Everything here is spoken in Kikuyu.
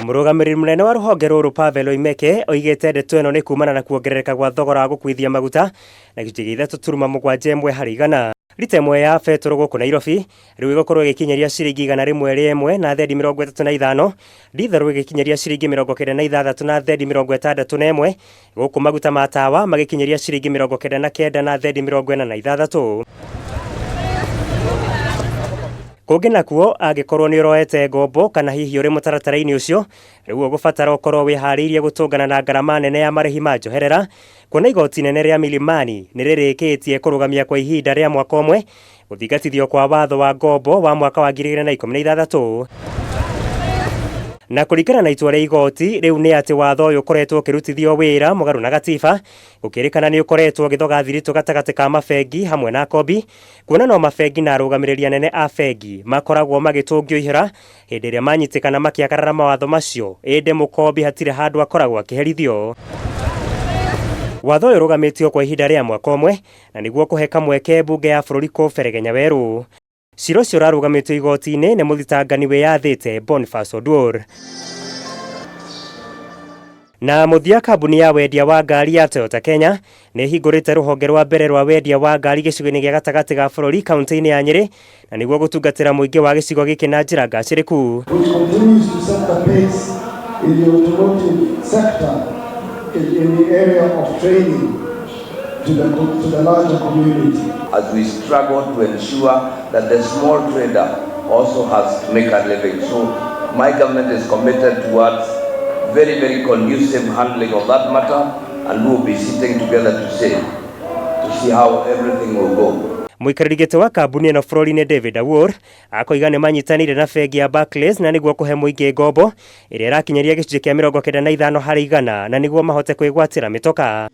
Mũrũgamĩrĩri mũnene wa rũhonge rũrũ Pavel Oimeke oigĩte ndeto ĩno nĩ kumana na kuongerereka gwa thogora wa gũkuithia maguta na gĩcunjĩ gĩa 3.71 harĩ igana. Rita ĩmwe ya betũrũ gũkũ Nairobi rĩu ĩgũkorwo ĩgĩkinyĩria ciringi 101 na thendi 35, nditherũ ĩgĩkinyĩria ciringi 96 na thendi 61, gũkũ maguta ma tawa magĩkinyĩria ciringi 99 na thendi 46. Kũngĩ nakuo, angĩkorwo nĩ ũroete ngombo kana hihi ũrĩ mũtaratara-inĩ ũcio, rĩu ũgũbatara ũkorwo wĩharĩirie gũtũngana na ngarama nene ya marĩhi ma njoherera, kuona igoti inene rĩa Milimani nĩ rĩrĩkĩtie kũrũgamia kwa ihinda rĩa mwaka ũmwe gũthingatithio kwa watho wa ngombo wa mwaka wa 2016. Na kũringana na itua rĩa igoti rĩu nĩ atĩ watho ũyũ ũkoretwo ũkĩrutithio wĩra mũgarũ na gatiba, gũkĩrĩkana nĩ ũkoretwo ũgĩthoga thiritũ gatagatĩ ka mabengi hamwe na akombi, kuona no mabengi na arũgamĩrĩri anene a bengi makoragwo magĩtũngio ihera hĩndĩ ĩrĩa manyitĩkana makĩagarara mawatho macio, ĩndĩ mũkombi hatirĩ handũ akoragwo akĩherithio. Watho ũyũ ũrũgamĩtio kwa ihinda rĩa mwaka ũmwe na nĩguo kũhe kamweke mbunge ya bũrũri kũũberegenya werũ. Cira ũcio ũrarũgamĩtio igoti-inĩ nĩ mũthitangani wĩyathĩte Boniface Oduor. Na mũthia kambuni ya wendia wa ngari ya Toyota Kenya nĩ ĩhingũrĩte rũhonge rwa mbere rwa wendia wa ngari gĩcigo-inĩ gĩa gatagatĩ ga bũrũri kaunti-inĩ ya Nyĩrĩ na nĩguo gũtungatĩra mũingĩ wa gĩcigo gĩkĩ na njĩra ngacĩrĩku. Which continues to set the pace in the automotive sector in the area of training to the larger community. As we struggle to ensure that the small trader also has to make a living. So my government is committed towards very, very conducive handling of that matter, and we will be sitting together to see how everything will go. Mũikarĩri gĩtĩ wa kambuni ĩno bũrũri-inĩ David Awuor akoiga nĩ manyitanĩire na bengi ya Barclays na nĩguo kũhe mũingĩ ngombo ĩrĩa ĩrakinyĩria gĩcunjĩ kĩa 95 harĩ igana na nĩguo mahote kwĩgwatĩra mĩtoka.